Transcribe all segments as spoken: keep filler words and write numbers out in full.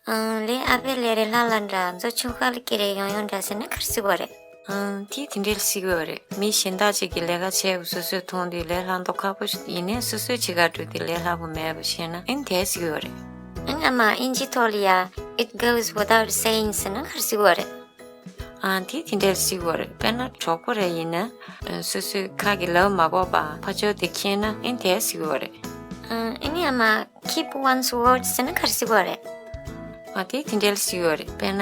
ཨང་། ལས་ཨ་ཕའི་ལས་རེད་ལྷ་ལ་འདྲ། མཛོ་ཆུང་ཁ་ལ་སྐྱེ་རེ་ཡོང་ཡོང་འདྲ་ཟེར་ན་ག་རེ་ཟེར་གི་ཡོད་རེད། ཨང་། དེ་དེ་འདྲ་ཟེར་གི་ཡོད་རེད། མི་གཞན་དག་ཅིག་གིས་ལས་ཀ་བྱས་དགོས་སོ་སོས་མཐོང་དུས་ལས་སླ་མདོག་ཁ་པོ་ཞིག་ཡིན་ནའི་སོ་སོའི་བྱེད་གར་འགྲོ་དུས་ལས་སླ་པོ་མེད་པ་ཤེས་ན་ཨེ་དེ་ཟེར་གི་ཡོད་རེད། ཨ་ནི་ཨ་མ་ཨིན་ཇིའི་ཐོག་ལ་ཡ་It goes without saying ཟེར་ན་ག་རེ་ཟེར་གི་ཡོད་རེད། ཨང་། དེ་དེ་འདྲ་ཟེར་གི་ཡོད་རེད། དཔེར་ན་གྲོགས་པོ་རེ་ཡིན་ན་སོ་སོའི་ཁ་གིས་ལབ་མ་དགོས་པ་ཕར་ཕྱོགས་དེ་མཁྱེན་ན་ཨེ་དེ་ཟེར་གི་ཡོད་རེད། ཨང་། ཨ་ནི་ཨ་མ Keep one's word ཟེར་ན་ག་རེ་ཟེར་གི་ཡོད་རེད། ཨ། དེ་དེ་འདྲ་ཟེར་གི་ཡོད་རེད། དཔེར་ན།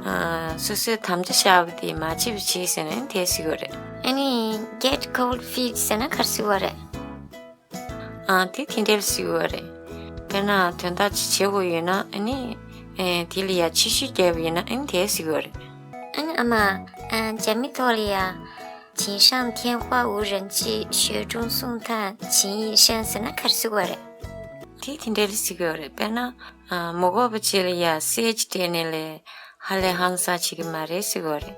ཨ། སོ་སོས་དམ་བཅའ་བཞག་པ་དེ་མ་བརྗེད་པ་བྱེད་ཟེར་ན་དེ་ཟེར་གི་ཡོད་རེད། ཨ་ནི་Get cold feet ཟེར་ན་ག་རེ་ཟེར་གི་ཡོད་རེད། ཨ། དེ་དེ་འདྲ་ཟེར་གི་ཡོད་རེད། དཔེར་ན་དོན་དག་ཅིག་བྱེད་དགོས་ཡོད་ན་ཨ་ནི། ཨེ། དེ་ལ་ཡ་ཕྱི་བཤོལ་རྒྱག་པ་ཡིན་ན་ཨ་ནི་དེ་ཟེར་གི་ཡོད་རེད། ཨ་ནི་ཨ་མ། ཨ། རྒྱ་མི་ཐོག་ལ་ཡ། 锦上添花无人迹，雪中送炭情意深ཟེར་ན་ག་རེ་ཟེར་གི་ཡོད་རེད། དེ་དེ་འདྲ་ཟེར་གི་ཡོད་རེད། དཔེར་ན། ཨ། མ་དགོས་པ་ཅིག་ལ་ཡ་གསེར་ཅིག་སྤྲད་ནས་ལས་ཧ་ལས་ཧང་སང་བྱེད་ཀྱི་མ་རེད་ཟེར་གི་ཡོད་རེད།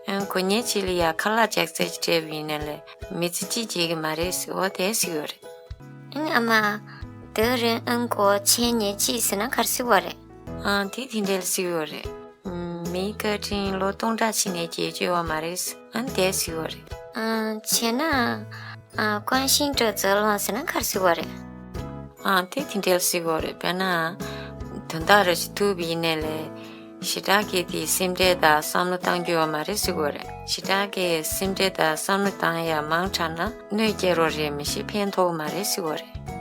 ཨ། དགོས་ངེས་ཅིག་ལ་ཡ་ཁ་ལག་ལྕགས་རྩེ་ཅིག་སྤྲད་པ་ཡིན་ན་ལས་མི་ཚེ་གཅིག་རྒྱལ་གྱི་མ་རེད་ཟེར། འོ་དེ་ཟེར་གི་ཡོད་རེད། ཨ་ནི་ཨ་མ། 得人恩果千年记ཟེར་ན་ག་རེ་ཟེར་གི་ཡོད་རེད། ཨ། དེ་དེ་འདྲ་ཟེར་གི་ཡོད་རེད། མིའི་བཀའ་དྲིན་ལོ་སྟོང་ཕྲག་ཕྱིན་ནས་རྒྱས་ཆོད་པ་མ་རེད། ཨ་ནི་དེ་ཟེར་གི་ཡོད་རེད། ཨ། བྱས་ན། ཨ། 关心者则乱ཟེར་ན་ག་རེ་ཟེར་གི་ཡོད་རེད། ཨ། དེ་དེ་འདྲ་ཟེར་གི་ཡོད་རེད། དཔེར་ན། དོན་དག་རེ་ཞིག་ཐུག་པ་ཡིན་ནའི་ལས། ཞེ་དྲག་གིས་དེའི་སེམས་ཁྲལ་དང་བསམ་བློ་བཏང་རྒྱུ་ཡོད་མ་རེད་ཟེར་གི་ཡོད་རེད། ཞེ་དྲག་གིས་སེམས་ཁྲལ་དང་བསམ་བློ་བཏང་ཡ་མང་དྲགས་ན་གནོད་སྐྱེལ་རོགས་རེད། མི་ཤི་ཕན་ཐོགས་མ་རེད་ཟེར་གི་ཡོད་རེད།